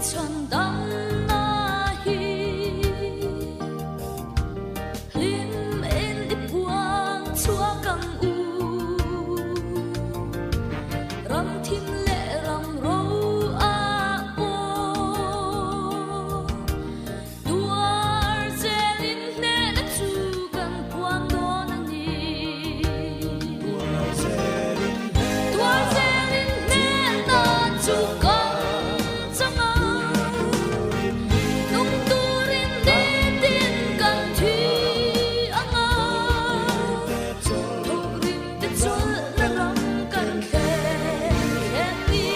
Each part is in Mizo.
Chhandamna hi hlim in i puang chhuak ang u. Ram thim leh ram ro ah pawh tuar zelin hnehna chu kan puang dawn a ni. Tuar zelin hnehna chu kan chang a, nung turin nitin kan thi ang a, thawkrim te chawlhna ram kan thlen thlen ni.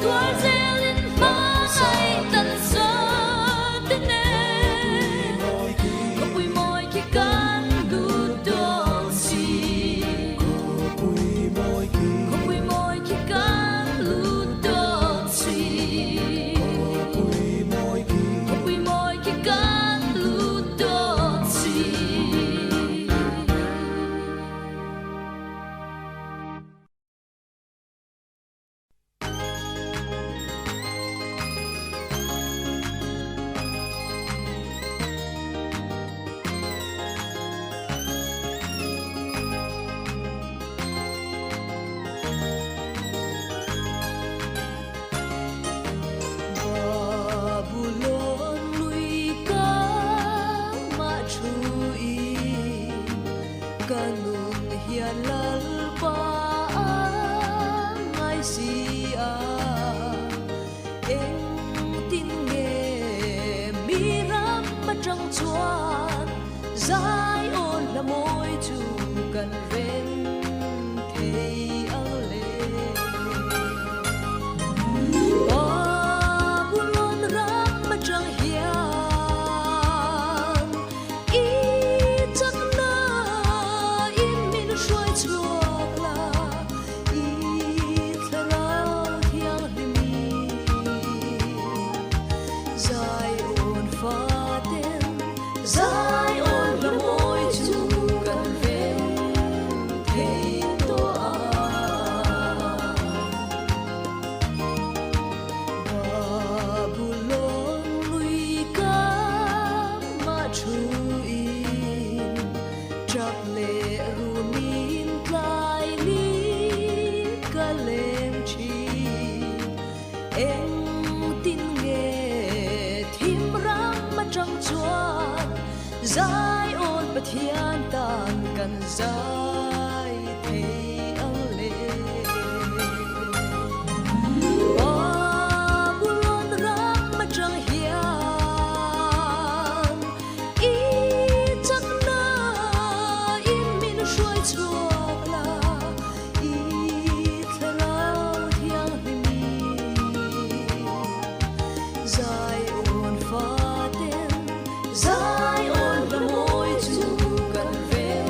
Tuar zelin hmangaih tan zate nen khawpui mawi khi kan lut dawn si. Khawpui mawi khi kan lut dawn si. Khawpui mawi khi kan lut dawn si. Babulon lui ka mah thu in ka nun hian Lalpa a ngai si a, engtin nge mi ram atang chuan Zion hla mawi chu kan reng thei ang le. Babulon ram atang hian i chakna in min hruai chhuak la, i thlarau thianghlim Zion faten Zion hla mawi chu kan rem thei tawh a. Babulon lui ka mah thu in tap leh rumin tlai ni ka leng thin. Engtin nge thim ram atang chuan Zion Pathian tan kan zai thei ang le. Babulon ram atang hian i chakna in min hruai chhuak la. I thlarau thianghlim Zion faten Zion hla mawi chu kan rem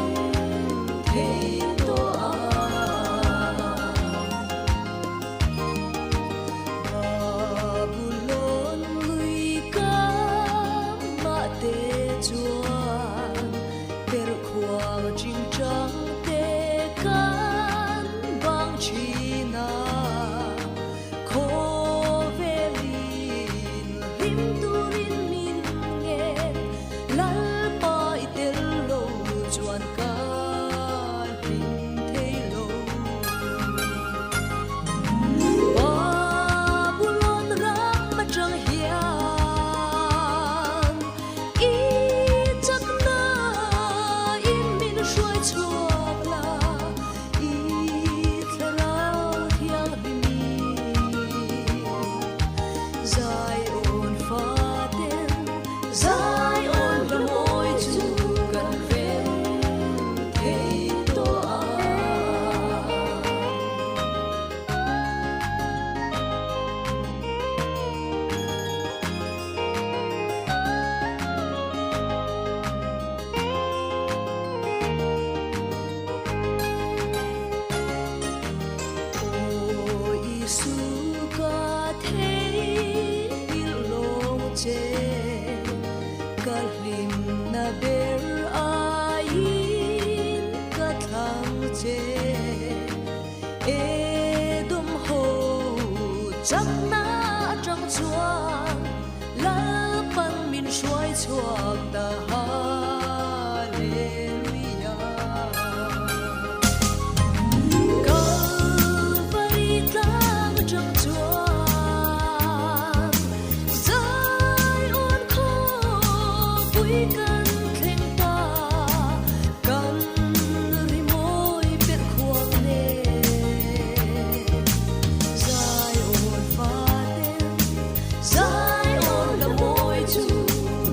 thei tawh a. Babulon lui ka mah te chuan perhkhuang chingchang te kan bang thin a, khawvelin hlim turin min ngen, Lalpa i tel lo chuan ka hlim thei lo. Babulon ram atang hian I chakna in min hruai chhuak la, i thlarau thianghlim Zion faten Zion hla mawi chu kan rem thei tawh a. Aw Isu ka theihngilh lawng che, ka hlimna ber aiin ka thlang che. Edom ho chakna atang. chuan Lalpan min hruai chhuak ta Hallelujah. Kalvari tlang atang chuan Zion khawpui kan thleng ta, kan rimawi per khuang nen. Zion faten, Zion la mawi chu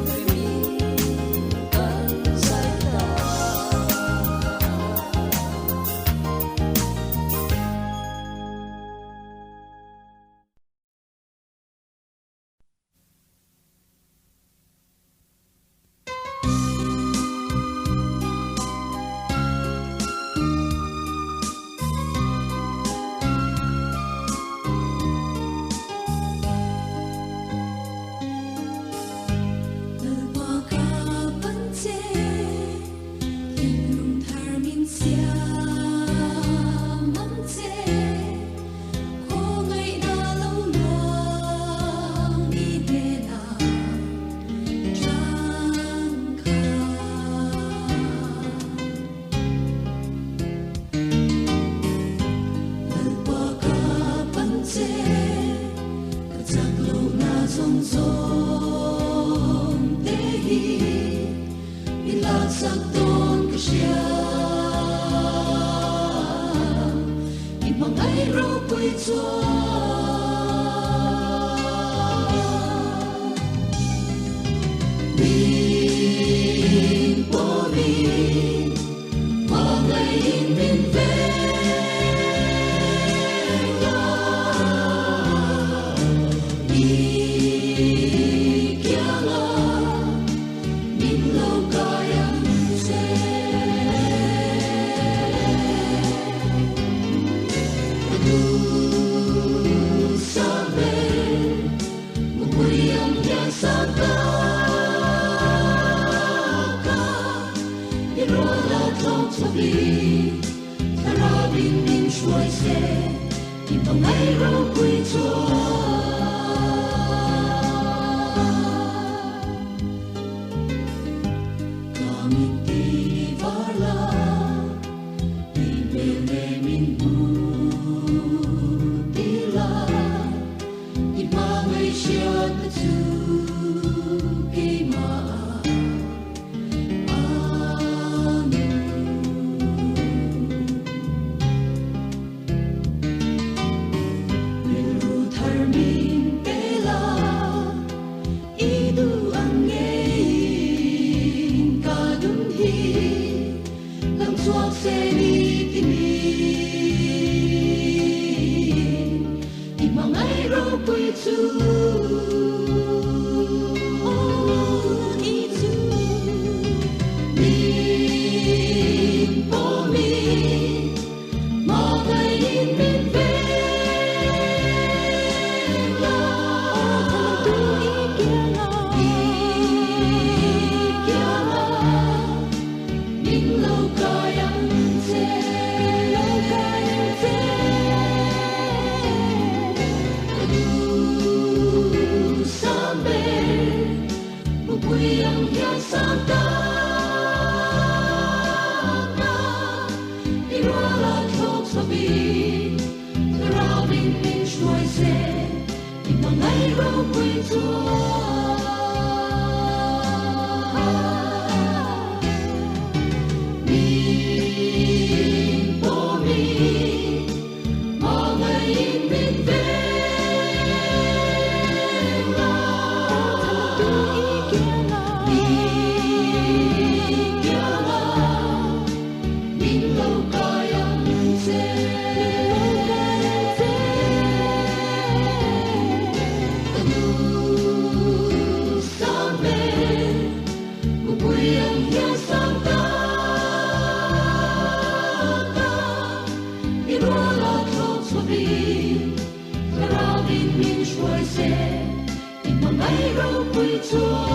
rimi kan zai ta. Lalpa ka pan che, thinlung thar min siam ang che, khawngaihna lo luang i hnenah changkha. Lalpa ka pan che, ka chak lohna zawng zawng te hi min laksak dawn ka hria. I hmangaih ropui chuan min pawmin hmangaihin min veng a. I kianga min lo kai ang che. Ka duhsam ber mupui ang hian sang ta ka, i rual a tlawng chhuakin thlarauin min hruai se, i hmangaih ropui chuan. Ka mit ti var la, i hmel ne min hmu ti la, i hmangaih hriat na chu keimah a nu. Rilru thar min pe la, i duh ang ngeiin ka dun hi, lang chhuak se ni ti min, i hmangaih ropui chu. Oh, i chu min pawmin hmangaihin min veng la. I kianga min lo kai ang che. Ka duhsam ber mupui ang hian sang ta ka, i rual a thlawk chhuakin thlarauin min hruai se, i hmangaih ropui chuan. Min pawmin hmangaihin min veng la. I kianga min lo kai ang che. Ka duhsam ber mupui ang hian sang ta ka, i rual a thlawk chhuakin thlarauin min hruai se, i hmangaih ropui chuan.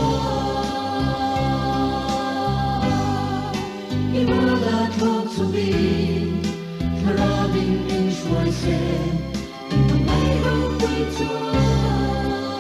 I rual a thlawk chhuakin thlarauin min hruai se, i hmangaih ropui chuan.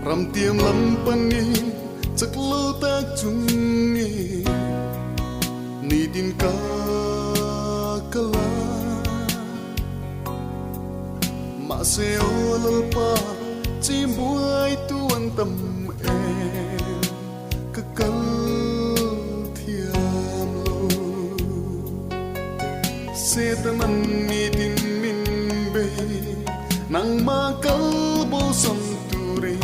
Ramtiam lam panin chak lo tak chungin nitin ka kala mahse aw Lalpa chim buai tu an tam em ka kal thiam lo Satan nitin min bei nangma kal bo sam turi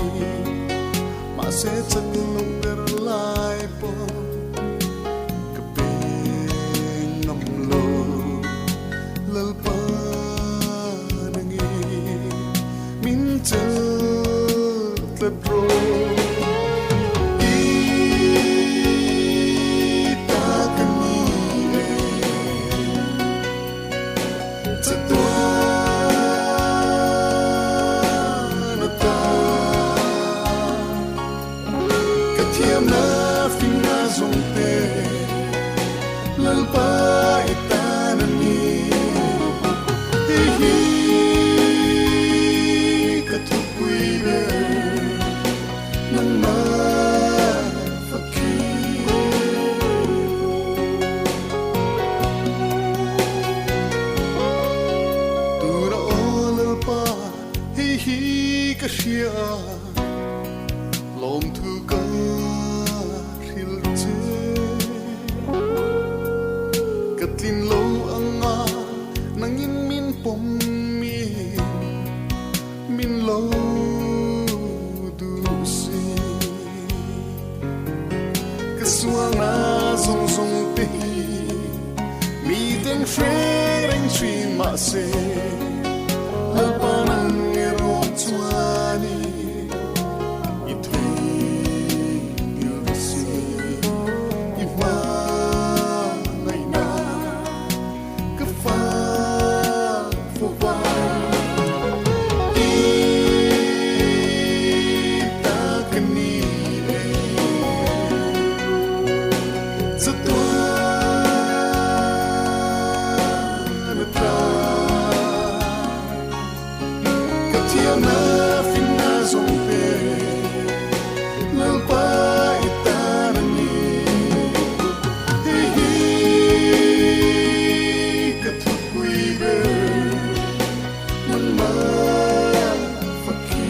mahse chak lo ber lai pawh Sualna zawng zawng te hi mi ten hre reng thin mahse Lalpa nang erawh chuanin i theihngilh si i hmangaihna ka fak fo va i ta ka ni e chatuan ata ka thiamna finna zawng te Lalpa i tan a ni. Hei hi ka thupui ber nangmah fakhi.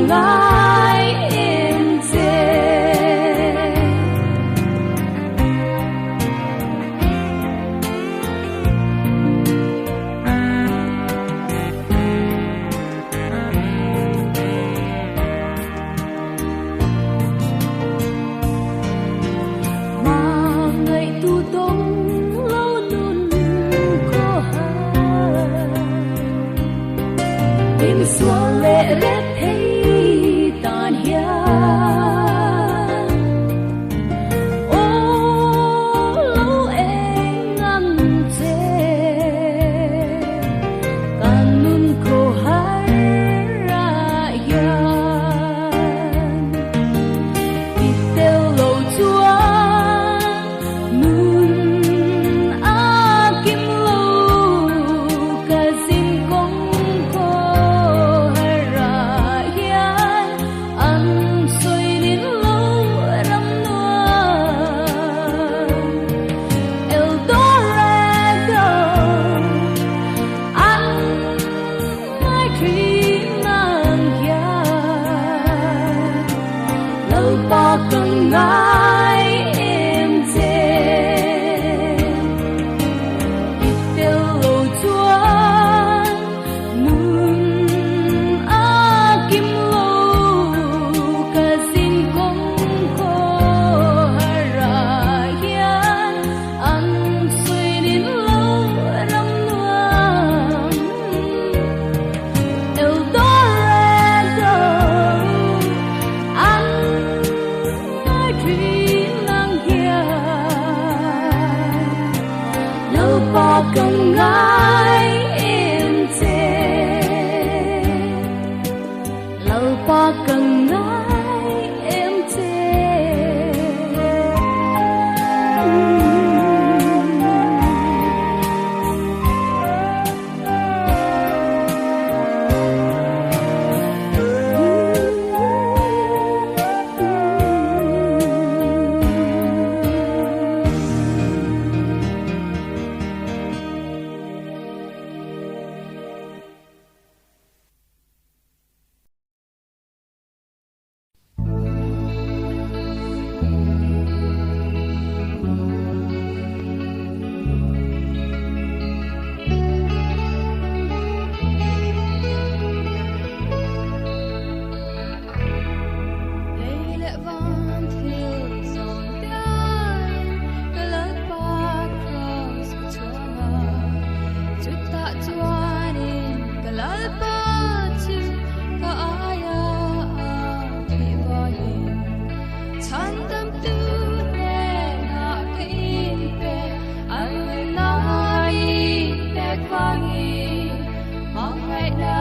ngai em che. Hmangaihtu dawng lo nun khaw har. Min sual leh rep thei tan hian aw lo eng ang che. Kan nun khaw har ah hian i tel lo chuan nun a kim lo ka zin kawng khaw har ah hian an sawi nin lo ram nuam El Dorado an ngai thin ang hian Lalpa ka ngai em che. I tel lo chuan nun a kim lo ka zin kawng khaw har ah hian an sawi nin lo ram nuam El Dorado an ngai thin ang hian Lalpa ka ngai em che. Lalpa ka ngai em che. Lei leh van thil zawng te aiin ka Lalpa Kraws ka chhuang a, chutah chuanin ka Lalpa chu ka aia a thih vangin chhandamtu hnenah ka inpe an nunna i pek vangin hmangaihna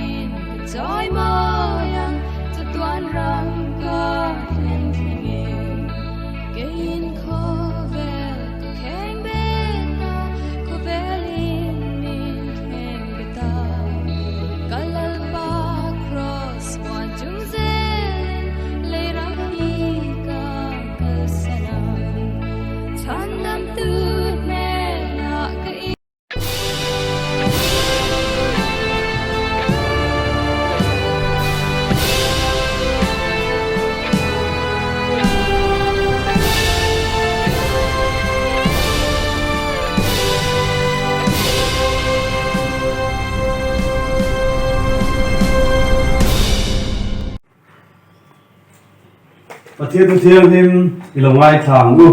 in ka chawi mawi ang chatuan ram ka thlen thlengin keiin khawvel ka kheng bet a khawvelin min kheng bet a ka Lalpa Kraws huan chung zelin lei ram hi ka kalsan ang chhandamtu hnenah ka Pathian thu thianghlim i lo ngaithla ang u.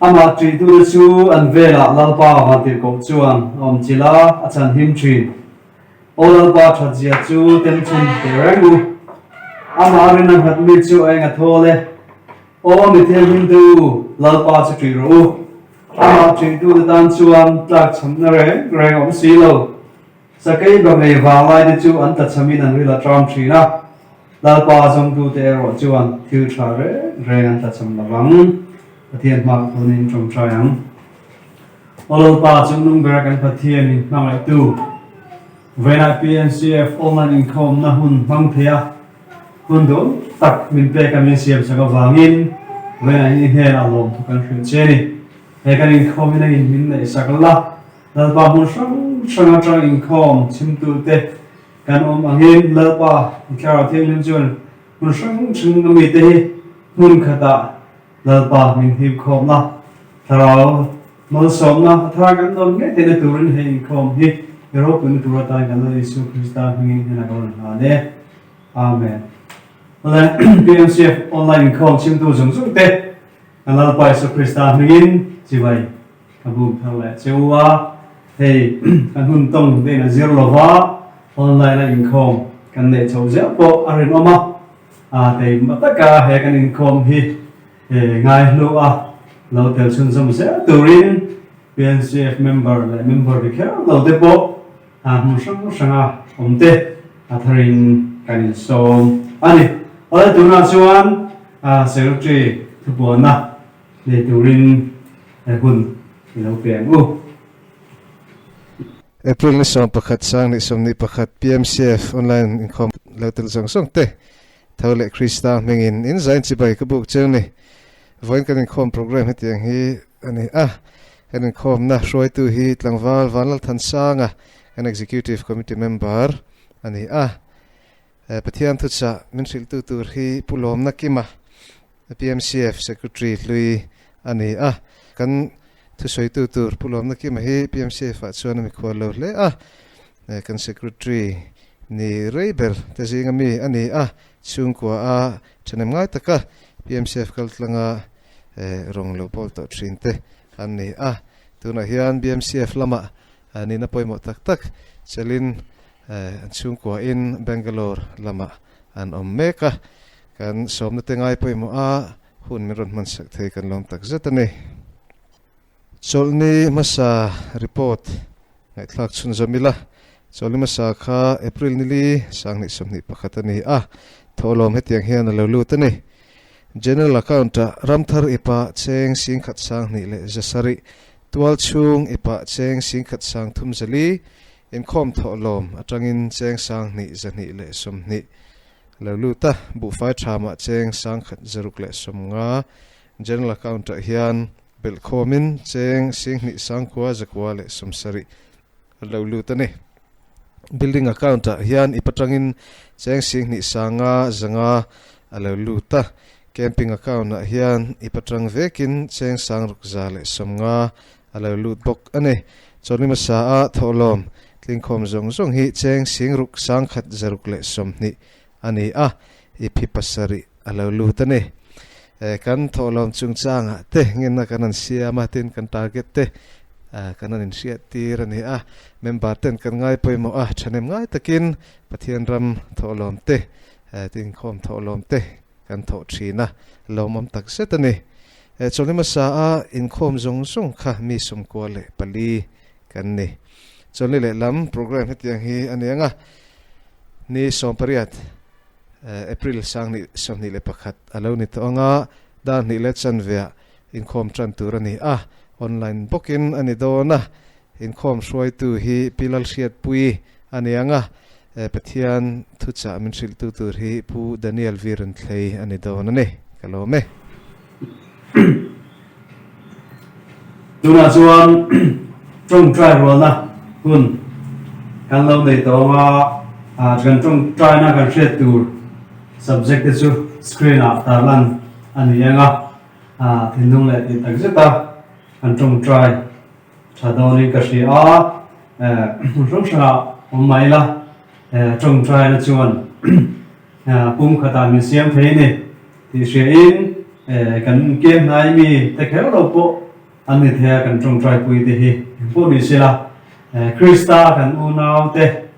Amah ṭihtute chu an velah Lalpa vantirhkoh chuan a awm chilh a, a chhan him ṭhin. Aw Lalpa ṭhatzia chu temchhun teh reng u. Amah rin a nghat mi chu a eng a thawl e. Aw mi thianghlimte u, Lalpa chu ṭih rawh u. Amah ṭihtute tan chuan tlakchhamna reng reng a awm si lo. Sakei bangei vanglaite chu an tlachhamin an ril a ṭam ṭhin a, Lalpa zawngtute erawh chuan thil ṭha reng reng an tlachham lo vang. Pathian hmaah tunin ṭawngṭai ang. Aw Lalpa, chungnung bera kan Pathianin hmangaihtu, Vawiinah PNCF online inkhawmna hun hmang thei a, hun duh tak min pek a min siamsak avangin vawiinah in i hnenah lawmthu kan hrilh che a ni. He kan inkhawmin a in min neihsak la, Lalpa hmun hrang hrang atang inkhawm chhimtute. kan awm angin Lalpa i Thlarau Thianghlim chuan hmun hrang hrang a mite hi hmun khatah Lalpa min hip khawmna, Thlarau malsawmna a thar kan dawn ngei theihna turin hei inkhawm hi i ropuina tur atan kan Lal Isua Krista hmingin hian a ka rawn hlan e. Amen. Awle, PMCF online inkhawm chhimtu zawng zawng te kan Lalpa Isua Krista hmingin chibai ka buk thar leh che u a, hei kan hun tawng te in a zir lova online a inkhawm kan neih chhoh zel pawh a rinawm a, a keimah taka he kan inkhawm hi ngaihlu a lo tel chhunzawm zel turin PNCF member leh member ri kher lo te pawh hmun hrang hranga awm te a tharin kan insawm a ni. Awle tunah chuan Secretary thupuanna nei turin hun i lo pe ang u. April ni 11 sang ni 21 PMCF online inkhawm lo tel zawng zawng te tho leh Krista hmingin in zain chibai ka buk cheu ni. Vawiin kan inkhawm program hetiang hi a ni a, kan inkhawmna hruaitu hi Tlangval Vanlalthansanga kan Executive Committee member a ni a. Pathian thuchah min hrilhtu tur hi Pu Lawmna Kima, PMCF Secretary hlui a ni a. Kan thusawitu tur Pu Lawmna Kima hi PMCF ah chuan a mikhual lo hle a. Kan Secretary ni rei ber te zinga mi a ni a, chhungkua a thahnem ngai taka PMCF kaltlanga rawng lo pawl tawh thin te an ni a. Tunah hian BMCF lamah nihna pawimawh tak tak chelin An chhungkuain Bangalore lamah an awm mek a, kan sawmna te ngai pawimawh a hun min rawn hman sak thei kan lawm tak zet a ni. Chawlhni hmasa report ngaihthlak chhunzawm ila, chawlhni hmasa kha April nili 2021 a ni a, thawhlawm hetiang hian a lo lut a ni. General Account-ah Ramthar ipa cheng 11,207, Tualchhung ipa cheng 11,304, Inkhawm thawhlawm atangin cheng 2220 lo lut a, buhfai thamah cheng 1650, General Account-ah hian belhkhawmin cheng 29,970 lo lut a ni. Building Account-ah hian ip atangin cheng 25,500 a lo lut a, Camping Account-ah hian ip atang vekin cheng 6150 a lo lut bawk a ni. Chawlhni hmasa a thawhlawm tlingkhawm zawng zawng hi cheng 6120 a ni a, iphi pasarih a lo lut a ni. Kan thawhlawm chungchangah te ngenna kan han siam a, tin kan target te kan han inhriat tir a ni a, member ten kan ngai pawimawh a, thahnem ngai takin Pathian ram thawhlawm te, tinkhawm thawhlawm te kan thawh thin a, lawmawm tak zet a ni. Chawlhni hmasa a inkhawm zawng zawng kha mi 94 kan ni. Chawlhni lehlam program hetiang hi a ni ang a, ni 18 April 2021 a lo ni tawh ang a, dar hnih leh chanveah inkhawm tan tur a ni a, online bawkin a ni dawn a, Inkhawm hruaitu hi Pi Lalhriatpuii a ni ang a, Pathian thuchah min hrilhtu tur hi Pu Daniel Virenthlei a ni dawn a ni. Ka lawm e. Tunah chuan tawngtai rualna hun kan lo nei tawh ang a, kan tawngtaina kan hriat tur subject te chu screen ah tarlan a ni ang a, thinlung leh tih takzet a kan tawngtai Tha dawnin ka hria a, hmun hrang hrangah awm mah ila, tawngtaina chuan pum khatah min siam thei a ni tih hriain kan kem hnai mi te kher lo pawh an ni thei a, kan tawngtaipui te hi engpawh ni sela, Krista kan unau te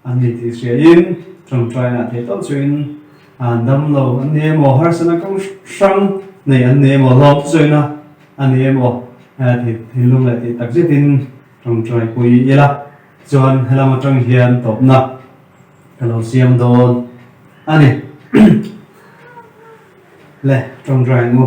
An ni tih hriain tawngtaina theih tawh chuin an dam lo an ni emaw, harsatna kawng hrang nei an ni emaw, hlawm zawina a ni emaw thinlung leh tih tak zetin tawngtai pui ila chuan helam atang hian tawpna ka lo siam dawn a ni. Le tawngtai ang u.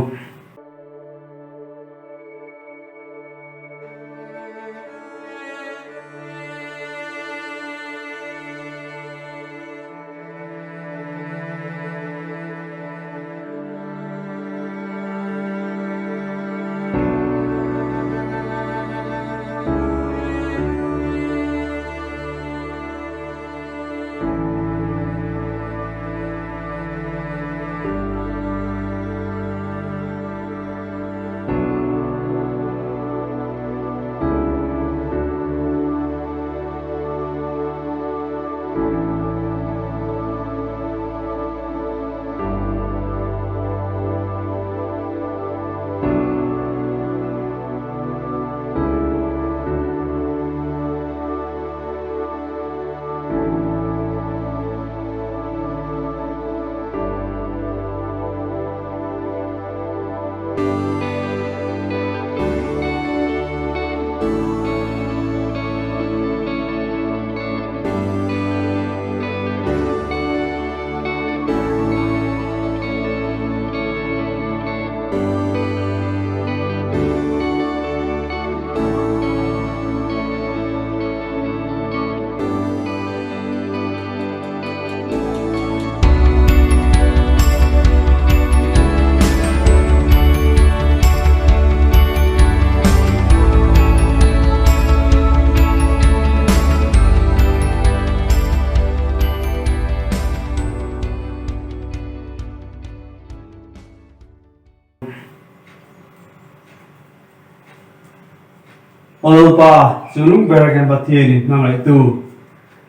Aw Lalpa, chu lung ber kan Pathianin hmangaihtu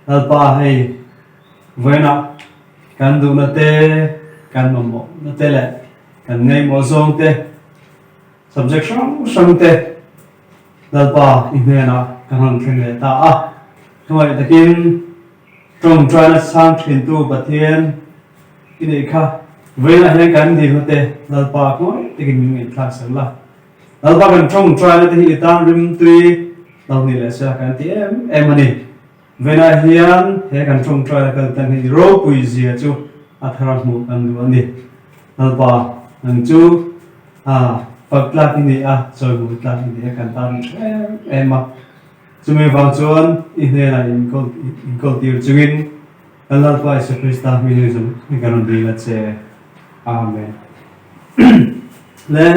Lalpa hei vawiinah kan duhna te, kan mamawhna te leh kan ngaihmawh zawng te, subject hrang hrang te Lalpa i hnenah kan rawn thleng leh ta a. Hmangaih takin tawngtaina chhang thintu Pathian i neih kha vawiinah hian kan dilna te Lalpa hmangaih takin min ngaihthlak sak la. Lalpa kan tawngtaina te hi i tan rimtui lo ni leh se kan ti em em a ni. Vawiinah hian he kan tawngtaina kal tan hi i ropui zia chu a thar hmuh kan duh a ni. Lalpa nang chu a fak tlak i ni a, chawimawi tlak i ni a kan tan em em a. Chumi vang chuan i hnenah inkawl tir chungin kan Lalpa Isua Krista hming hi zawng hi kan rawn dil a che. Amen. Le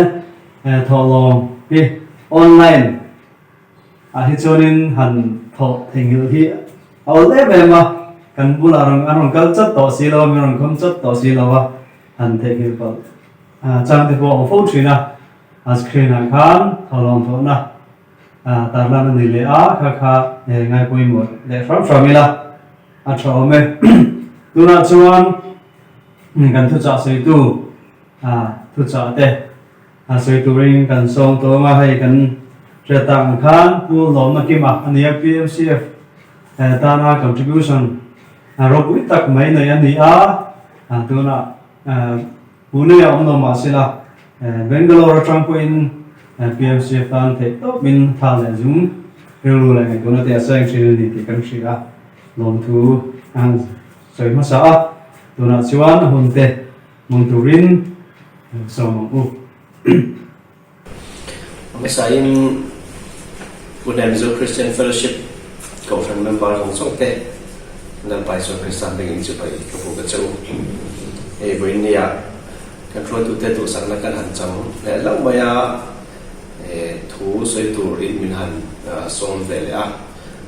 thawhlawm hi online ah hi chuanin han thawh theihnghilh hi a awl em em a, kan bulah rawn an rawn kal chat tawh si lo a, min rawn khawm chat tawh si lo a, han theihnghilh palh chang te pawh a awm fo thin a, a screen ah khan thawhlawm thawhna Tarlan a ni leh a, kha kha ngai pawimawh leh hram hram ila a tha awm e. Tunah chuan kan thuchah sawitu thuchah te sawi turin kan sawm tawng a, hei kan hriat tak ang khan Pu Lawmna Kima a ni a, PMCF tana contribution ropui tak mai nei a ni a, tunah Pune a awm lo mah sela, Bangalore atang pawhin PMCF tan theih tawpin tha leh zum rilru leh ngaihtuahna te a seng thin a ni tih kan hria a, lawmthu a han sawi hmasa a, tunah chuan a hun te hmang turin sawm ang u. Hmasain Pune Mizo Christian Fellowship Kohhran member zawng zawng te Lalpa Isua Krista hmingin chibai ka buk a che u. Hei vawiin nia kan hruaitute duhsakna kan han chang leh hlauh mai a, thu sawi turin min han sawm ve leh a,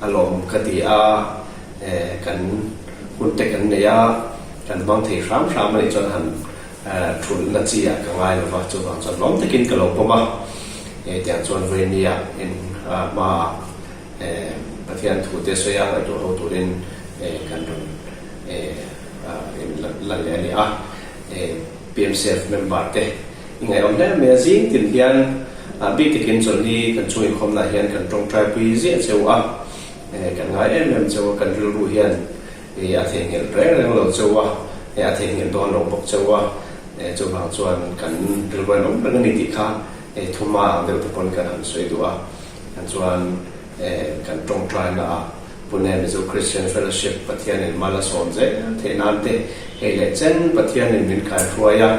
a lawm ka ti a, kan hun te kan nei a, kan hmang thei hram hram a nih chuan han Thulhna chi ah ka ngai lova, chuvang chuan lawm takin ka lo pawm a, hetiang chuan Vainia in hmaah Pathian thu te sawi a ngaihtuah ho turin kan rawn in lan leh a ni a, PMCF member te i ngaihawm hle mai a, zing tin hian bik takin chawlhni kan chhung inkhawmnaah hian kan tawngtai pui ziah cheu a, kan ngai em em cheu a, kan rilru hian I a theihnghilh reng reng lo cheu a, i a theihnghilh dawn lo bawk cheu a, chuvang chuan kan rilru an awm reng a ni tih kha thuma ang deuh te pawn kan han sawi duh a, chuan kan tawngtaina ah Pune Mizo Christian Fellowship Pathianin mal a sawm zel theih nan te hei leh chen Pathianin min khaihruai a,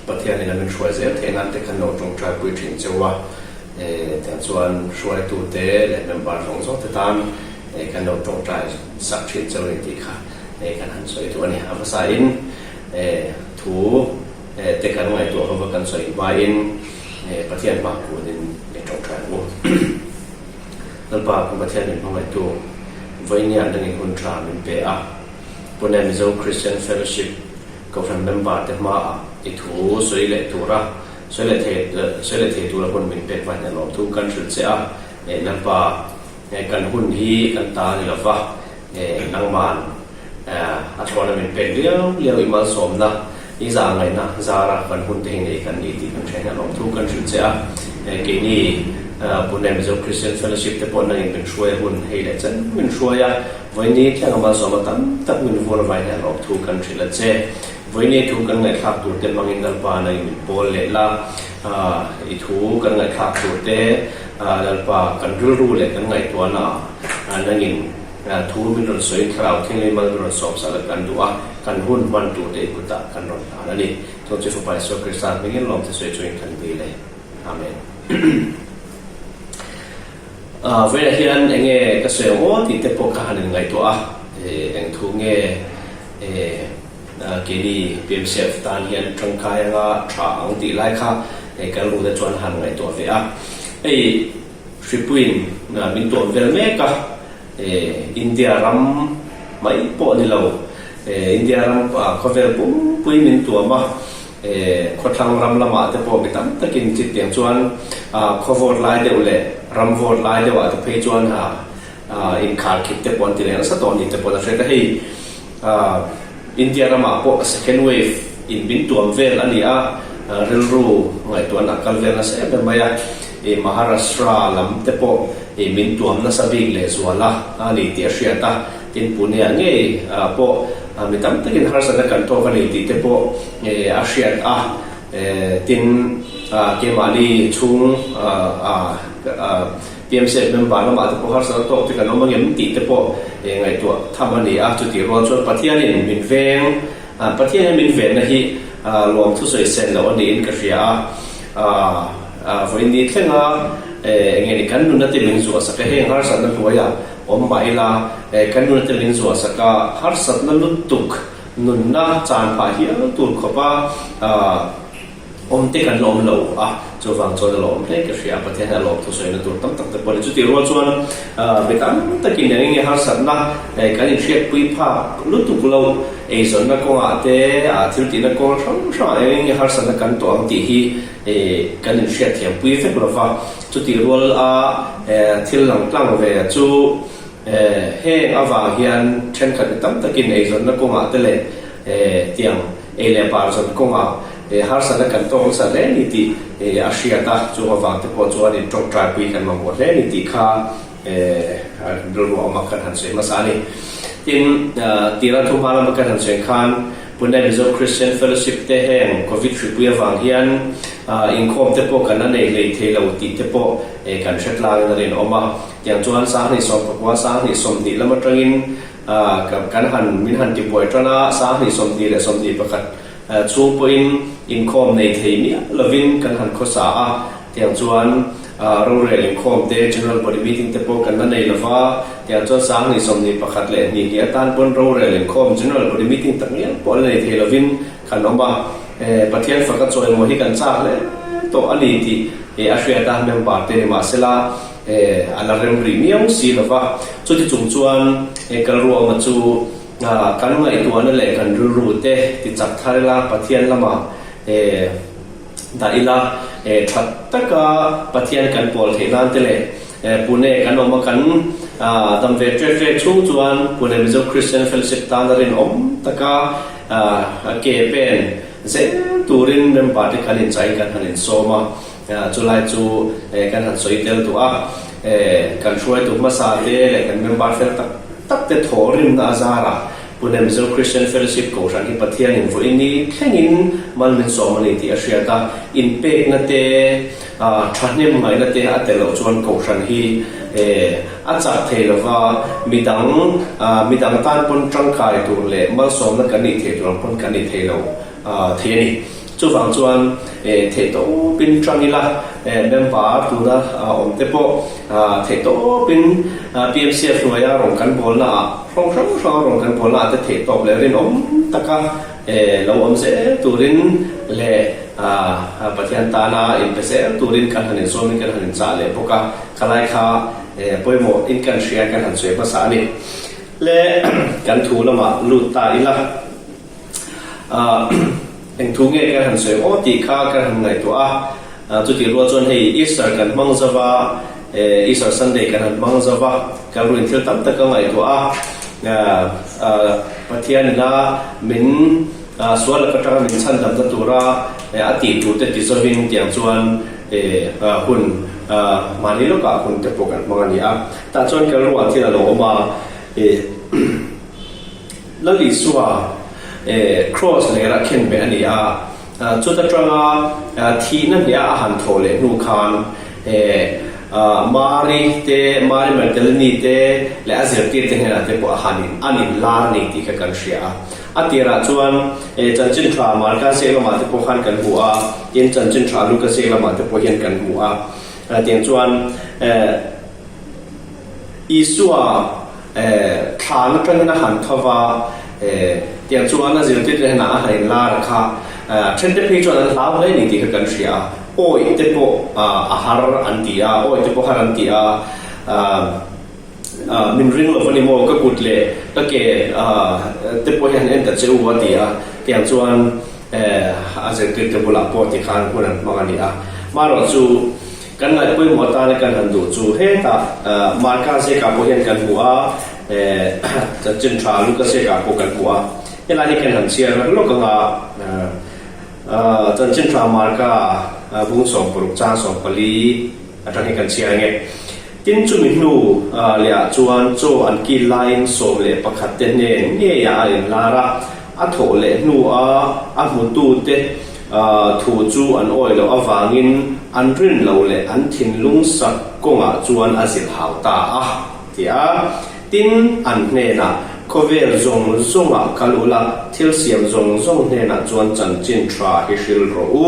Pathianin a min hruai zel theih nan te kan lo tawngtai pui thin cheu a, tiang chuan hruaitute leh member zawng zawng te tan Kan lo tawngtai sak thin chauh a ni tih kha kan han sawi duh a ni. A hmasain thu te kan ngaihtuah hova kan sawi hmain Pathian hma kunin i tawngtai ang u. Lalpa kan Pathian min hmangaihtu vawinia nangin hun tha min pe a, Pune Mizo Christian Fellowship Kohhran member te hmaah i thu sawi leh tura sawi leh thei sawi leh thei tura hun min pek vain a lawmthu kan hrilh che a, Lalpa Kan hun hi kan ta a ni lova, nangman a thlawhna min pek liau liau i malsawmna, i zah ngaihna zara kan hun te hi nei kan ni tih kan hre hian lawmthu kan hrilh che a. Keini Pune Mizo Christian Fellowship te pawh nangin min hruai hun hei leh chen min hruai a, vawiini thlenga malsawma tam tak min vur avai hian lawmthu kan hrilh a che. Vawiini thu kan ngaihthlak tur te hmangin Lalpa nangin min pawl leh la, i thu kan ngaihthlak tur te Lalpa, kan rilru leh kan ngaihtuahna ah nangin thu min rawn sawiin Thlarau Thianghlim mal min rawn sawm sak leh kan duh a, kan hun hman tur te i kutah kan rawn hlan a ni. Chu chu Fapa Isua Krista hmingin lawmte sawi chungin kan dil e. Amen. Vawiinah hian enge ka sawi ang aw tih te pawh ka han inngaihtuah a, eng thu nge keini PMCF tan hian tangkai anga tha ang tih lai kha kan rute chuan han ngaihtuah ve a. Hei hripuiin min tuam vel mek a, India ram mai pawh ni lo, India ram khawvel pumpui min tuam a. Khawthlang ram lamah te pawh mi tam takin chutiang chuan khaw vawt lai deuh leh ram vawt lai deuhah te phei chuan inkhar khip te pawh an ti leh nasa tawh ni te pawh a hriat a. Hei India ramah pawh second wave in min tuam vel a ni a, rilru ngaihtuahna a kal vel nasa em em mai a. Maharashtra lam te pawh min tuam nasa bik leh zual a a ni tih a hriat a. Tin, Pune-ah ngei pawh mi tam takin harsatna kan tawk a ni tih te pawh a hriat a. Tin, keimahni chhung PMCF member lamah te pawh harsatna tawk te kan awm angem tih te pawh ngaihtuah tham a ni a. Chutih rual chuan Pathianin min veng, Pathianin min venna hi lawm thusawi sen loh a niin ka hria a. Vawiin ni thlenga enge ni kan nunna te min zuahsak a, heng harsatna hnuaiah Awm mah ila, kan nuna te min zuahsak a, harsatna lutuk nunna chan phah hial tur khawpa awm te kan la awm lo a, chuvang chuan a la awm hle ka hria a, Pathian hian a lawm thusawina tur tam tak te pawh a ni. Chutih rual chuan mi tam takin eng enge harsatna kan inhriatpui phak lutuk lo, eizawnna kawngah te, thil tihna kawng hrang hrangah eng enge harsatna kan tawh ang tih hi kan inhriatthiampui vek lo va. Chutih rual a thil lang tlang ve chu heng avang hian thenkhat mi tam takin eizawnna kawngah te leh tiang ei leh bar zawn kawngah harsatna kan tawk nasa hle ni tih a hriat a, chung avang te pawh chuan in tawngtaipui kan mamawh hle ni tih kha rilru a awm a kan han sawi hmasa a ni. Tin, tira thu hma lama kan han sawi khan Pune Mizo Christian Fellowship te heng Covid hripui avang hian inkhawm te pawh kan la nei hlei thei lo tih te pawh kan hre tlangin a rinawm a. Tiang chuan Sanghnih sawmpakua, Sanghnih 20 lam atangin kan han min han tibuai tan a, Sanghnih 20 leh 21 chhung pawhin inkhawm nei thei miah lovin kan han khawsa a. Tiang chuan rorel inkhawm te, General Body Meeting te pawh kan la nei lo va, tiang chuan 20 21 leh hnih hnih atan pawn rorel inkhawm, General Body Meeting tak ngial pawh la nei thei lovin kan awm a. Pathian faka chawimawi hi kan chak hle tawh a ni tih a hriat a, member te ni mahsela a la rem rih miau si lo va. Chuti chung chuan kalruama chu kan ngaihtuahna leh kan rilru te tichak thar ila Pathian lamah Dah ila, tha taka Pathian kan pawl theih nan te leh Pune kan awm a kan dam ve ṭek ṭek chhung chuan Pune Mizo Christian Fellowship tana rinawm taka ke pen zel turin member te kan inchaiin kan han insawm a, chulai chu kan han sawi tel duh a, kan hruaitu hmasa te leh kan member fel tak tak te thawhrimna a zarah Pune Mizo Christian Fellowship Kohhran hi Pathianin vawiin ni thlengin mal min sawm a ni tih a hriat a, inpekna te, thahnem ngaihna te a tel loh chuan Kohhran hi a chak thei lo va, midang midang tan pawn tangkai tur leh malsawmna kan nih theih tur ang pawn kan nih thei lo thei a ni. Chuvang chuan theihtawpin tang ila, member tuna awm te pawh theihtawpin PMCF hnuaia rawn kan bawlnaah, hrang hrang hranga rawn kan bawlnaah te theihtawp leh rinawm taka lo awm zel turin leh Pathian tana inpe zel turin kan han inzawmin kan han inchah leh bawk a, khalai kha pawimawh in kan hria kan han sawi hmasa a ni. Le kan thu lamah lut ta ila. Eng thu nge kan han sawi aw tih kha kan han ngaihtuah a, chutih rual chuan hei Easter kan hmang zo va, Easter Sunday kan han hmang zo va, kan ruin thil tam tak ka ngaihtuah a, Pathian ina min sual laka tanga min chhandamna tura a tih tur te ti zovin tiang chuan hun mahni lawkah hun te pawh kan hmang a ni a, tah chuan kan ruah thil a lo awm a. Lal Isua Kraws lerah khen beh a ni a, chuta tanga thihna hniah a han thawh leh hnu khan Mari te, Mari Magdalene te leh a zirtirte hnenah te pawh a han in an inlar ni tih kha kan hria a. A tirah chuan chanchin tha Marka ziak lamah te pawh khan kan hmu a, tin chanchin tha Luka ziak lamah te pawh hian kan hmu a. Tiang chuan Isua thlan atangin a han tho va, tiang chuan a zirtirte hnenah a han inlar kha thente phei chuan an hlau hle ni tih kha kan hria a, awih te pawh a har an ti a, awih te pawh har an ti a, min ring lo va ni maw, ka kut leh ka ke te pawh hi han en ta che u a ti a, tiang chuan. A zirtirte bulah pawh tikhan hun an hmang a ni a. Marawhchu kan ngaihpawimawh atana kan han duh chu hetah Marka ziakah pawh hian kan hmu a, chanchin tha Luka ziakah pawh kan hmu a. Helai hi kan han chhiar lawk anga chanchin tha Marka bung 60 chang 14 atang hi kan chhiar ange. Tin chumi hnu lehah chuan chaw an kil laiin 11 te hnen ngeiah a inlar a, a thawh leh hnua a hmutute thu chu an awih loh avangin an rin lo leh an thinlung sak kawngah chuan a zilh hau ta a, ti a. Tin, an hnenah, Khawvel zawng zawngah kal ula, thil siam zawng zawng hnenah chuan chanchin tha hi hril rawh u,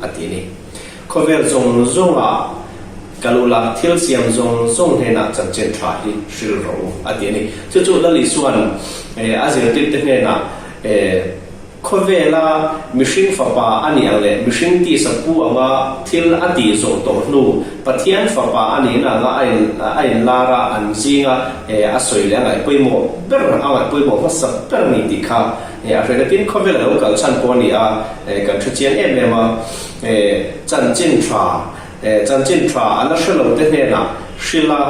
a ti ni. Khawvel zawng zawngah kal ula, thil siam zawng zawng hnenah chanchin tha hi hril rawh u, a ti a ni. Chu chu Lal Isua'n a zirtirte hnenah khawvela mihring fapa a nih ang leh mihring tisa pu anga thil a tih zawh tawh hnu Pathian fapa a nihna anga a inlar a, an zinga a sawi leh a ngaihpawimawh ber, a ngaihpawimawh hmasa ber a ni tih kha a hre takin khawvel a lo kal chhan pawh a ni a, kan hre chiang em em a. Chanchin tha, chanchin tha a la hre lo te hnenah hrila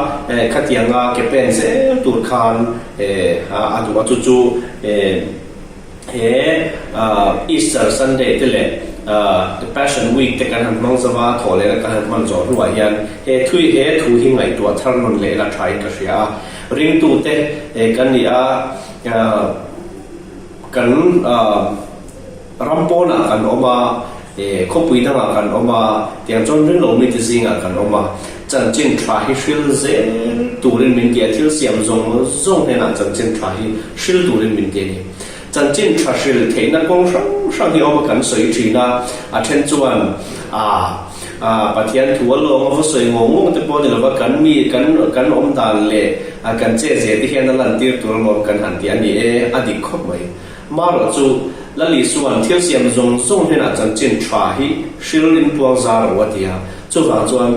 khatianga ke pen zel tur khan a duh a, chu chu he Easter Sunday te leh The Passion Week te kan han hmang zo a, thawh lehna kan han hman zawh hnuah hian he thui he thu hi ngaihtuah thar nawn leh la thain ka hria a, ringtute kan ni a, kan. Ram pawnah kan awm a, khawpui dangah kan awm a, tiang chuan ringlo mite zingah kan awm a, chanchin tha hi hril zel turin min ti a, thil siam zawng zawng hnenah chanchin tha hi hril turin min ti a ni. Chanchin tha hril theihna kawng hrang hrang hi awm a kan sawi thin a, a then chuan aa Pathian thu a lawng a va sawi ngawng ngawng te pawh a ni lova, kan mi kan kan awm dan leh kan che zia te hian a lantir tur alawm kan han ti a ni e, a dik khawp mai. Marawh chu, Lal Isua'n thil siam zawng zawng hnenah chanchin tha hi hril in puang zar ro a ti a. Chuvang chuan,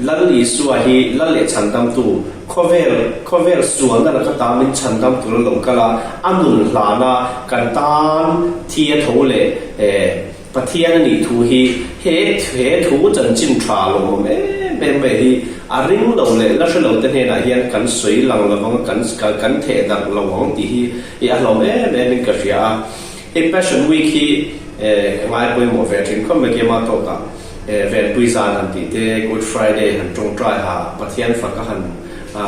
Lal Isua hi Lal leh chhandamtu, khawvel, khawvel sualna laka ta min chhandam tur a lo kal a, a nun hlana kan tan thi a tho leh Pathian a nih thu hi he he thu chanchin tha lawmawm em em mai hi a ring lo leh la hre lo te hnenah hian kan sawi lang lo ang a, kan kan theh darh lo ang tih hi i a hlawm em em in ka hria a. Hei Passion Week hi ka ngai pawimawh ve thin khawp mai keimah tawkah Venpui zan han tih te, Good Friday han tawngtai ha Pathian faka han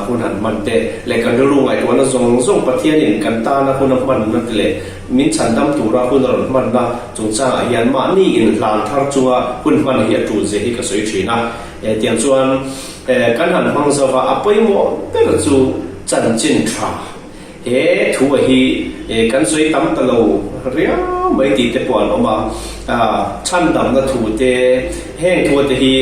hun han hman te leh kan rilru ngaihtuahna zawng zawng Pathianin kan tana hun a hmanna te leh Min chhandam tura hun a rawn hmanna chungchangah hian mahni inhlan thar chunga hun hman hi a tul zia hi ka sawi thin a. Tiang chuan kan han hmang zo va, a pawimawh ber chu chanchin tha. He thu a hi kan sawi tam ta lo riau mai tih te pawh an awm a. Chhandamna thu te, heng thu te hi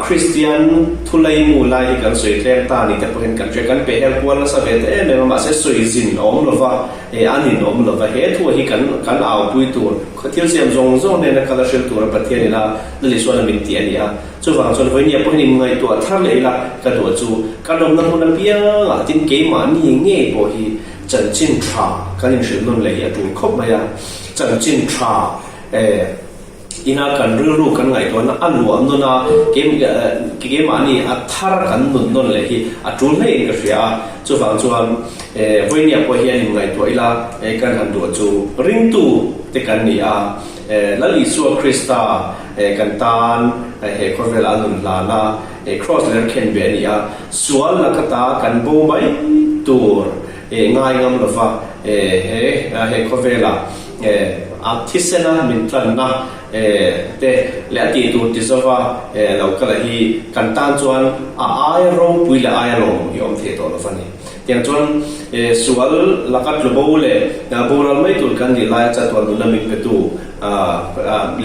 Kristian thulaimu lai hi kan sawi tlem ta ni te pawhin kan hria. Kan pehhel kual nasa ve ta em em a, mahse sawi zin a awm lo va. He a ninawm lova he thu hi kan kan aupui tur, thil siam zawng zawng nena kal a hril tura Pathian ila Lal Isuan a min ti a ni a. Chuvang chuan vawinia pawhin in ngaihtuah thar leh ila ka duh chu kan awmna hmun apiangah tin keimahni ngei pawh hi chanchin tha kan inhrilh nawn leh hi a tul khawp mai a. Chanchin tha eh. Ina kan rilru kan ngaihtuahna a luah nawn a, keimahni a thar kan nun nawn leh hi a tul hle in ka hria a. Chuvang chuan vawinia pawh hian in ngaihtuah ila kan han duh chu ringtu te kan ni a, Lal Isua Krista kan tan he khawvel a nun hlan a, Kraws ler khen ve a ni a, sual laka ta kan bo mai tur ngai ngam lova he khawvelah A thisena min tlanna te leh a tih tur ti zova lo kal a hi kan tan chuan a aia ropui leh aia lawmawm hi awm thei tawh lo va ni. Tiang chuan sual laka tlu bo leh boral mai tur kan nih laia chatuan nunna min petu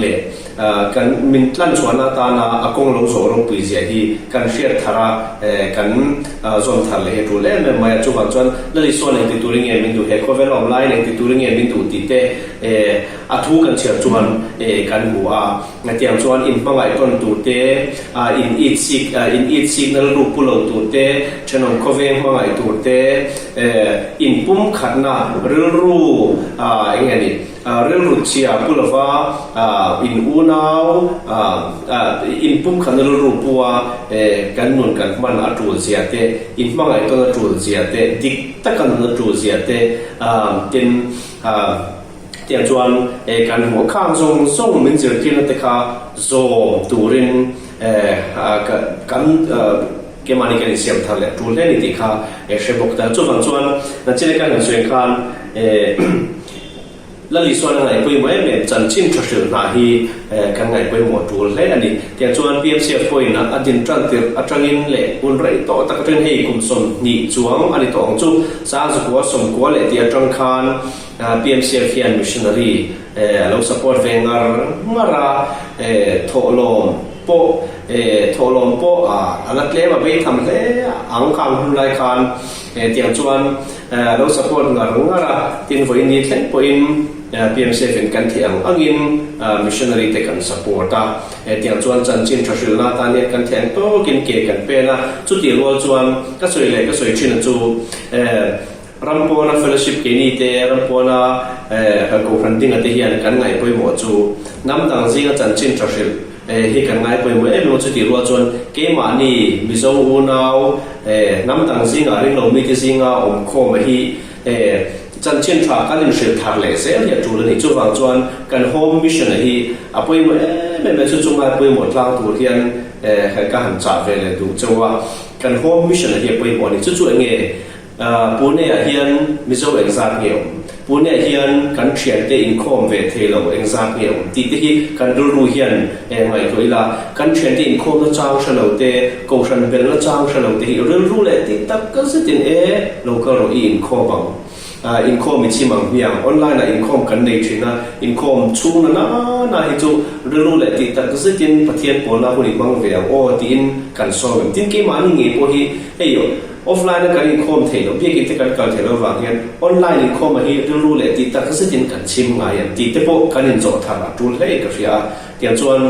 leh Kan min tlan chhuahna atana a kawng lo zawh ropui zia hi kan hriat thar a, kan zawn thar leh hi a tul em em mai a. Chuvang chuan Lal Isuan engti turin nge min duh, he khawvel a awm laiin engti turin nge min duh tih te a thu kan chhiar chuan kan hmu a. Tiang chuan inhmangaih tawn tur te, in it sik in it sikna rilru pu lo tur te, thenawm khawveng hmangaih tur te, inpumkhatna rilru eng nge ni? Rilru chhia pu lova in unau in pumkhatna rilru pua kan nun kan hman a tul zia te, in hmangaih tawn a tul zia te, dik taka nun a tul zia te tin tiang chuan kan hmuh khang zawng zawng min zirtirna te kha zawm turin kan Keimahni kan insiam thar leh tul hle a ni tih kha hre bawk ta. Chuvang chuan Nachile kan han sawi khan Lal Isuan a ngaihpawimawh em em chanchin tha hrilh hna hi kan ngaihpawimawh tul hle a ni. Tiang chuan PMCF pawhin a din tan tirh atangin leh hun rei tawh tak atangin hei kum 20 chuang a ni tawh ang chu. Sangzukua sawmkua leh tih atang khan PMCF hian missionary a lo support ve ngar ngar a, thawhlawm pawh thawhlawm pawh a la tlem a bei tham hle ang khang hun lai khan tiang chuan a lo support ngar ngar a, tin vawiin ni thleng pawhin PMCF in kan thih ang angin missionary te kan support a, tiang chuan chanchin tha hrilhna atan hian kan thih ang tawkin ke kan pen a, chutih rual chuan ka sawi leh ka sawi thin a chu. Ram pawna fellowship keini te, ram pawna kohhran dinga te hian kan ngaih pawimawh chu hnam dang zinga chanchin tha hrilh hi kan ngai pawimawh em em a, chutih rual chuan keimahni Mizo unau hnam dang zinga ringlo mite zinga awm khawm hi chanchin tha kan inhrilh thar leh zel hi a tul a ni. Chuvang chuan kan home mission hi a pawimawh em em a, chu chu ngai pawimawh tlang tur hian ka han chah ve leh duh chauh a, kan home mission hi a pawimawh a ni. Chu chu eng nge? Pune-ah hian Mizo engzat nge awm? Pune-ah hian kan thiante inkhawm ve thei lo engzat nge awm? Tih te hi kan rilru hian ngaihtuah ila, kan thiante inkhawmna chang hre lo te, kohhran belna chang hre lo te hi rilru leh tih tak zetin e lo kal rawh i inkhawm ang. Inkhawm i chim ang hmiang. Online-ah inkhawm kan nei thin a, inkhawm chhung na na hi chu rilru leh tih tak zetin Pathian pawlna hun i hmang ve ang aw tiin kan sawm em. Tin, keimahni ngei pawh hi hei Offline a kan inkhawm theih loh, biakinn te kan kal theih loh avang hian online inkhawm a hi rilru leh tih tak zetin kan chim ngai em tih te pawh kan inzawh thar a tul hle in ka hria a. Tiang chuan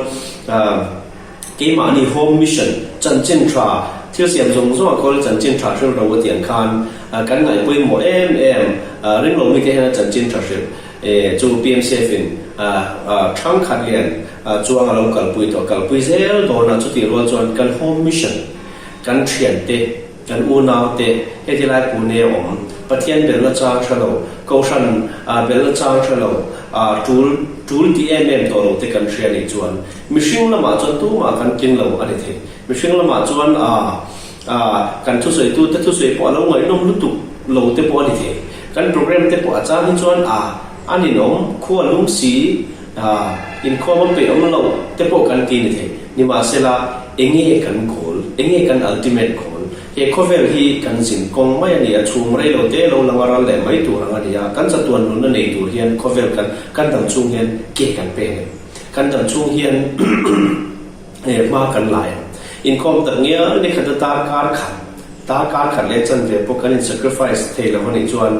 keimahni home mission chanchin tha thil siam zawng zawng a kawl chanchin tha hril ro a tiang khan kan ngaihpawimawh em em ringlo mite hian a chanchin tha hrilh chu PMCF in thangkhat lian chuang a lo kalpui tawh kalpui zel dawn a, chutih rual chuan kan home mission Kan thiante, kan unaute, heti lai Pune a awm, Pathian belna chang hre lo, Kohhran belna chang hre lo, tul tul ti em em tawh lo te kan hria nih chuan mihring lamah chuan tumah kan tling lo a ni thei. Mihring lamah chuan kan thusawitu te thusawi pawh a lo ngaihnawm lutuk lo te pawh a ni thei. Kan program te pawh a chang hi chuan a ninawm, khua lum si, Inkhawm a peih awm loh te pawh kan ti ni thei. Nimahsela, enge kan goal? Enge kan ultimate goal? He khawvel hi kan zin kawng mai a ni a, chhung rei lo te lo lang a ral leh mai tur ang a ni a. Kan chatuan nunna nei tur hian khawvel kan kan dam chhung hian ke kan peng em? Kan dam chhung hian hma kan la em? Inkhawm tak ngial ni khat ata kar khat, darkar khat leh chanve pawh kan in sacrifice thei lo a nih chuan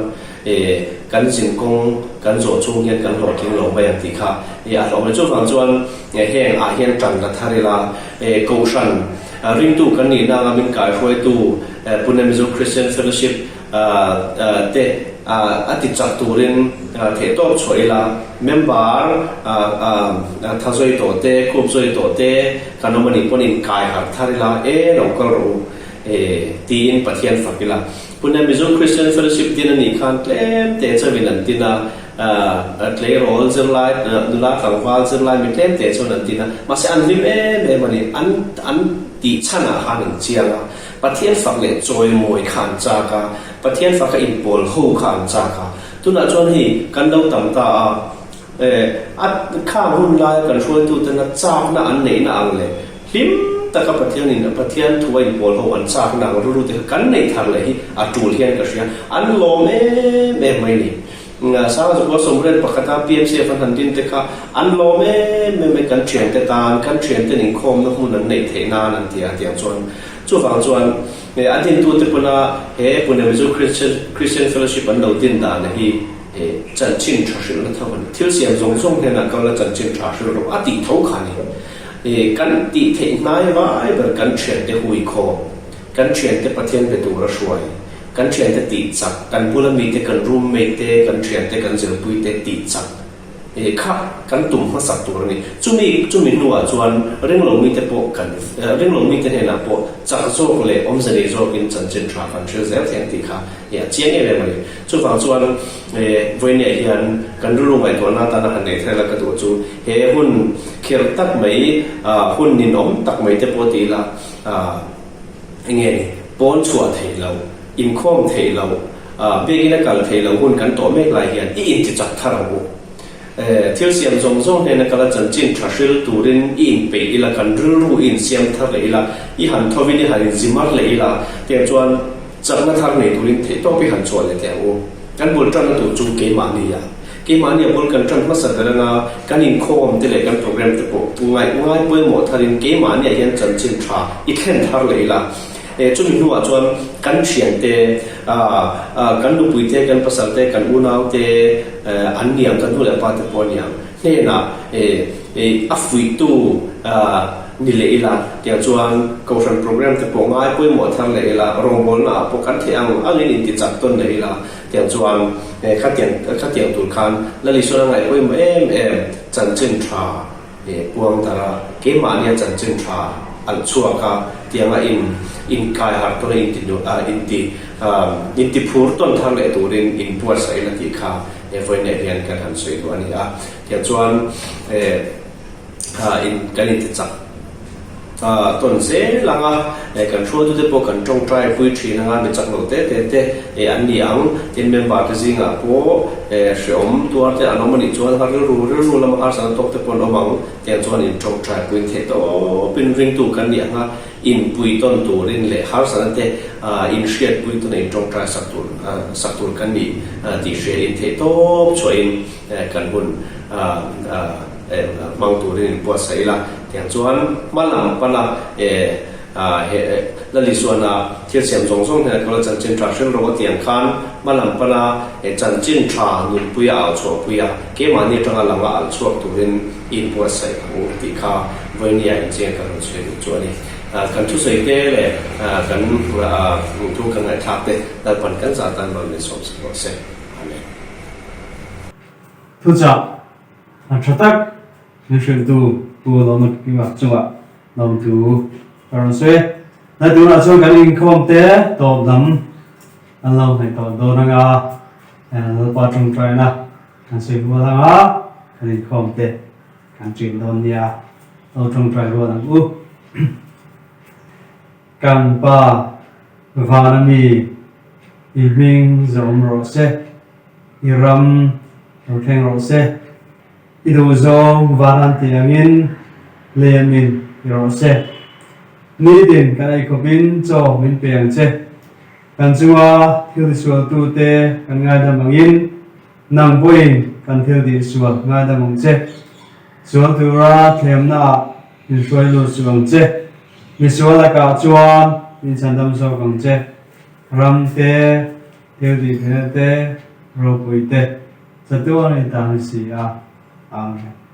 kan zin kawng kan zawh chung hian kan hlawhtling lo mai ang tih kha a hlawh mai. Chuvang chuan heng ah hian tan la thar ila, Kohhran ringtu kan nihna anga min kaihruaitu Pune Mizo Christian Fellowship te a ti chak turin theihtawp chhuah ila, member tha zawi tawh te, khup zawi tawh te kan awm a nih pawn inkai harh thar ila, e lo kal rawh u tiin Pathian fak ila. Pune Mizo Christian Fellowship din a nih khan tlem te chauhin an tin a, tleirawl zirlai, nula tlangval zirlai mi tlem te chuan an tin a, mahse an hlim em em a ni, an an tih chhanah khan an chiang a, Pathian fak leh chawimawi kha an chak a, Pathian faka inpawl ho kha an chak a, tunah chuan hei kan lo tam ta a, a khang hun laia kan hruaitutena chakna an neihna ang leh Hlim taka Pathianin a Pathian thu a inpawl ho an chakna ang rilru te kha kan neih thar leh hi a tul hian ka hria. An lawm em em mai ni. Sangzukua sawmriat pakhata PMCF an han din te kha an lawm em em mai kan thiante tan, kan thianten inkhawmna hmun an neih theih nan an ti a tiang chuan. Chuvang chuan a dintute pawna he Pune Mizo Christian Fellowship an lo din dan hi chanchin tha hrilhna tho a ni. Thil siam zawng zawng hnenah kal la chanchin tha hrilh rawh a tih tho kha a ni. Kan tih theih hnai vai ber kan thiante hui khawm, kan thiante Pathian be tura hruai, kan thiante tih chak, kan bula mite, kan roommate te, kan thiante, kan zirpui te tih chak. Kha kan tum hmasak tur a ni. Chumi chumi hnuah chuan ringlo mite pawh kan ringlo mite hnenah pawh chak zawk leh awmze nei zawkin chanchin tha kan hril zel thei ang tih kha a chiang em em a ni. Chuvang chuan vawinia hian kan rilru ngaihtuahna atana han nei thar la ka duh chu he hun khirh tak mai hun ninawm tak mai te pawh ti ila enge ni pawn chhuah theih loh, inkhawm theih loh, biakin a kal theih loh hun kan tawh mek lai hian i intichak thar ang u. Thil siam zawng zawng hnena kala chanchin tha hril turin i inpeih ila, kan rilru i insiam thar leh ila, i han thovin i han inzimar leh ila, tiang chuan chakna thar nei turin theihtawp i han chhuah leh teh ang u. Kan bul tanna tur chu keimahni a. Keimahni a bul kan tan hmasa ber anga kan inkhawm te leh kan program te pawh ngaih ngai pawimawh tharin keimahniah hian chanchin tha i thlen thar leh ila. Chumi hnuah chuan kan thiante, kan nupuite, kan pasalte, kan unaute an ni ang, kan nu leh pate pawh a ni ang hnenah a fuihtu ni leh ila. Tiang chuan kohhran program te pawh ngai pawimawh thar leh ila, rawngbawlna ah pawh kan theih ang angin intichak tawn leh ila. Tiang chuan khatiang khatiang tur khan Lal Isuan a ngaih pawimawh em em chanchin tha puang tar a, keimahnia chanchin tha alh chhuak a, tianga in inkai harh tawn a inti inti inti phur tawn thar leh turin inbuatsaih ila tih kha vawiinah hian kan han sawi duh a ni a. Tiang chuan in kan inti chak tawn zel ang a, kan hruaitute pawh kan tawngtai pui thin ang a, mi chak lo te te te an ni ang. Tin, member te zingah pawh hreawm tuar te an awm a nih chuan har rilru rilru lama harsatna tawk te pawh an awm ang. Tiang chuan in tawngtai puiin theih tawpin ringtu kan ni ang a, inpui tawn turin leh harsatna te inhriatpui tawn a intawngtai sak tur sak tur kan ni tih hriain theih tawp chhuahin kan hun hmang turin in buatsaih ila, tiang chuan hma lam pana he Lali chuana thil siam zawng zawng hnenah kala chanchin tha hril rawh a tiang khan hma lam pana chanchin tha nunpuia au chhuahpuia keimahni atanga langa alh chhuak turin in buatsaih ang u tih kha vawinia inchiang ka rawn sawi duh chu a ni. Kan thusawi te leh kan thu kan ngaihthlak te Lalpan kan zah tan rawn min sawm sak rawh se. Amen. Thuchah A tha tak min hrilhtu Pu Lawma Kima chungah lawmthu ka rawn sawi. Hnai tunah chuan kan inkhawm te tawp lam an lo hnaih tawh dawn anga Lalpa tawngtaina kan sawi rual anga kan inkhawm te kan ṭin dawn nia lo tawngtai rual ang u. Kan Pa vana mi i hming zawm rawh se, i ram Lo thleng rawh se. I duh zawng van an tih angin lem in ti rawh se. Nitin kan ei khawpin chaw min pe ang che. Kan chunga thil tisualtute kan ngaidam angin nang pawhin kan thil tihsual ngaidam ang che. Sual tura thlemnaah min hruai lut suh ang che. Misual lakah chuan min chhandam zawk ang che. Ram te. Thil tih theihna te, ropui te, chatuan i tan si a, Amen.